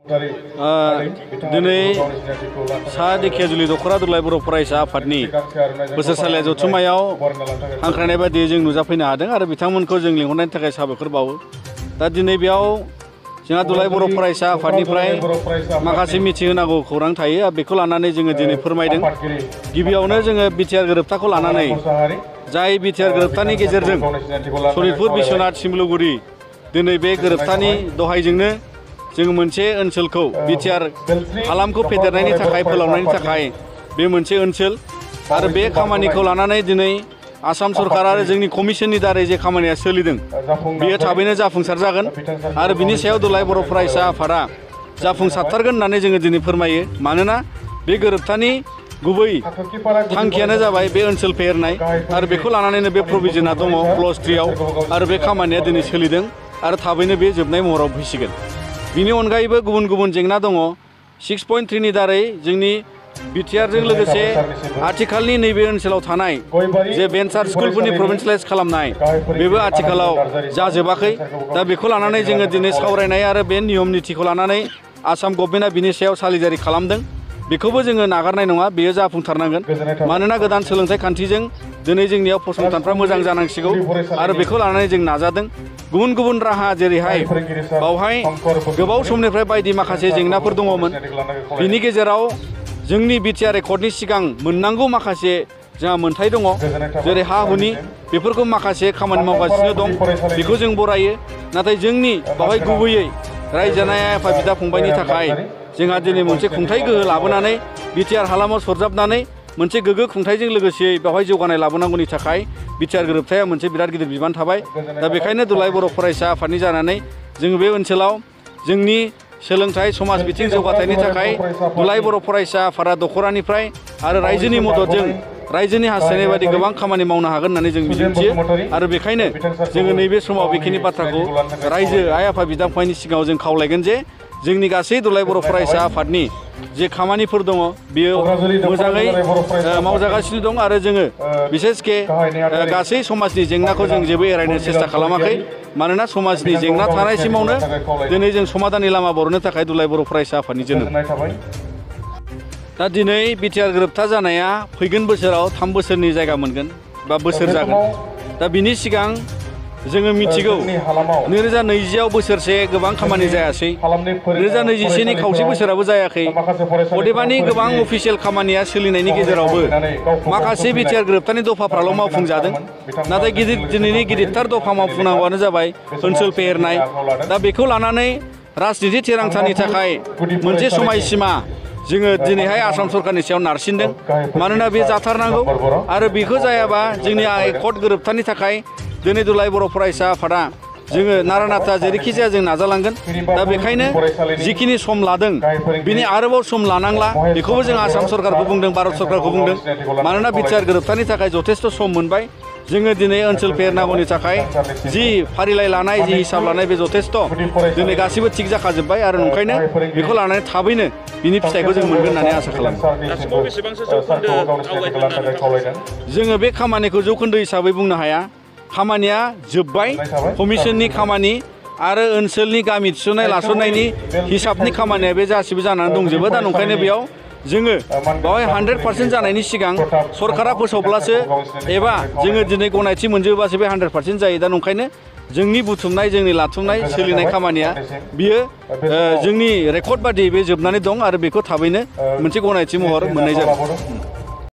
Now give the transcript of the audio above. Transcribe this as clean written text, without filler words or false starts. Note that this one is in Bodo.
दिनै सा दिखियाजुलि दख'रा दुलाराय बर' फरायसा आफादनि बोसोरसालिया जथुम्मायाव हांख्रायनाय बायदियै जों नुजाफैनो हादों आरो बिथांमोनखौ जों लिंहरनायनि थाखाय साबायखर बावो। दा दिनै बेयाव जोंहा दुलाराय बर' फरायसा आफादनिफ्राय माखासे मिथिहोनांगौ खौरां थायो, बेखौ लानानै जोङो दिनै फोरमायदों। गिबियावनो जोङो बिटिआर गोरोबथाखौ लानानै जाय बिटिआर गोरोबथानि गेजेरजों सनितपुर बिश्वनाथ सिमलुगुरि दिनै बे गोरोबथानि दहायजोंनो जों मोनसे ओनसोलखौ बिटिआर हालामखौ फेदेरनायनि थाखाय फोलावनायनि थाखाय बे मोनसे ओनसोल आरो बे खामानिखौ लानानै दिनै आसाम सरकार आरो जोंनि कमिसननि दारै जे खामानिया सोलिदों बेयो थाबैनो जाफुंसार जागोन आरो बिनि सायाव दुलाराय बर' फरायसा आफादा जाफुंसारथारगोन होननानै जोङो दिनै फोरमायो। मानोना बे गोरोबथानि गुबै थांखियानो जाबाय बे ओनसोल फेहेरनाय आरो बेखौ लानानैनो बे प्रभिजनआ दङ क्ल'ज 3आव आरो बे खामानिया दिनै सोलिदों आरो थाबैनो बे जोबनाय महराव फैसिगोन। बिनि अनगायैबो गुबुन गुबुन जेंना दङ। 6.3नि दारै जोंनि बिटिआरजों लोगोसे आथिखालनि नैबे ओनसोलाव थानाय जे भेन्सार स्कुलफोरनि प्रभिन्सियेलाइज खालामनाय बेबो आथिखालाव जाजोबाखै। दा बेखौ लानानै जोङो दिनै सावरायनाय आरो बे नियम नितिखौ लानानै आसाम गभर्नमेन्टआ बिनि सायाव सालिजारि खालामदों। बेखौबो जोङो नागारनाय नङा, बेयो जाफुंथारनांगोन। मानोना गोदान सोलोंथाइ खान्थिजों दिनै जोंनियाव फसंथानफ्रा मोजां जानांसिगौ आरो बेखौ लानानै जों नाजादों। गुबुन गुबुन राहा जेरैहाय बावहाय गोबाव समनिफ्राय बायदि माखासे जेंनाफोर दङमोन। बिनि गेजेराव जोंनि बिटिआर रेकर्डनि सिगां मोननांगौ माखासे जोंहा मोन्थाय दङ, जेरै हा हुनि बेफोरखौ माखासे खामानि मावगासिनो दं, बेखौ जों बरायो। नाथाय जोंनि बावहाय गुबैयै रायजो जानाय आफा बिदा फंबायनि थाखाय जोंहा दिनै मोनसे खुंथाय गोहो लाबोनानै बिटिआर हालामाव सरजाबनानै मोनसे गोग्गो खुंथायजों लोगोसे बेवहाय जौगानाय लाबोनांगौनि थाखाय बिटिआर गोरोबथाया मोनसे बिराद गिदिर बिबान थाबाय। दा बेखायनो दुलाराय बर' फरायसा आफादनि जानानै जोङो बे ओनसोलाव जोंनि सोलोंथाइ समाज बिथिं जौगाथायनि थाखाय दुलाराय बर' फरायसा आफादा दख'रानिफ्राय आरो रायजोनि मददजों रायजोनि हास्थायनाय बायदि गोबां खामानि मावनो हागोन होननानै जों मिजिंथियो आरो बेखायनो जोङो नैबे समाव बेखिनि बाथ्राखौ रायजो आइ आफा बिदा फंबायनि सिगाङाव जों खावलायगोन जे जोंनि गासै दुलाराय बर' फरायसा आफादनि जे खामानिफोर दङ बियो मोजाङै मावजागासिनो दं आरो जोङो बिसेसके गासै समाजनि जेंनाखौ जों जेबो एरायनो सेस्था खालामाखै। मानोना समाजनि जेंना थानायसिमावनो दिनै जों समाधाननि लामा बर'नो थाखाय दुलाराय बर' फरायसा आफादनि जोनोम। दा दिनै बिटिआर गोरोबथा जानाया फैगोन बोसोराव 3 बोसोरनि जायगा मोनगोन बा बोसोर जागोन। दा बिनि सिगां जोङो मिथिगौ 2020आव बोसोरसे गोबां खामानि जायासै, 2021नि खावसे बोसोराबो जायाखै। अदेबानि गोबां अफिसियेल खामानिया सोलिनायनि गेजेरावबो माखासे बिटिआर गोरोबथानि दफाफ्राल' मावफुंजादों। नाथाय दिनैनि गिदिरथार दफा मावफुंनांगौआनो जाबाय ओनसोल फेहेरनाय। दा बेखौ लानानै राजनिति थिरांथानि थाखाय मोनसे समायसीमा जोङो दिनैहाय आसाम सरकारनि सायाव नारसिनदों। मानोना बे जाथारनांगौ आरो बेखौ जायाबा जोंनि एकर्ड गोरोबथानि थाखाय दिनै दुलाराय बर' फरायसा आफादा जोङो नारा नाथा जेरैखि जाया जों नाजालांगोन। दा बेखायनो जिखिनि सम लादों बिनि आरोबाव सम लानांला बेखौबो जों आसाम सरकारखौ बुंदों, भारत सरकारखौ बुंदों। मानोना बिटिआर गोरोबथानि थाखाय जथेस्थ' सम मोनबाय। जोङो दिनै ओनसोल फेहेरनांगौनि थाखाय जि फारिलाइ लानाय जि हिसाब लानाय बे जथेस्थ' दिनै गासिबो थिग जाखाजोब्बाय आरो ओंखायनो बेखौ लानानै थाबैनो बिनि फिथाइखौ जों मोनगोन होननानै आसा खालामो। जोङो बे खामानिखौ जौखोन्दो हिसाबै बुंनो हाया। खामानिया जोब्बाय, कमिसननि खामानि आरो ओनसोलनि गामि थिसननाय लासननायनि हिसाबनि खामानिया बे गासिबो जानानै दंजोबो। दा ओंखायनो बेयाव जोङो बावहाय 100% जानायनि सिगां सरकारा फोसावब्लासो एबा जोङो दिनै गनायथि मोनजोबासो बे 100% जायो। दा ओंखायनो जोंनि बुथुमनाय जोंनि लाथुमनाय सोलिनाय खामानिया बियो जोंनि रेकर्ड बादियै बे जोबनानै दं आरो बेखौ थाबैनो मोनसे गनायथि महर मोननाय जागोन।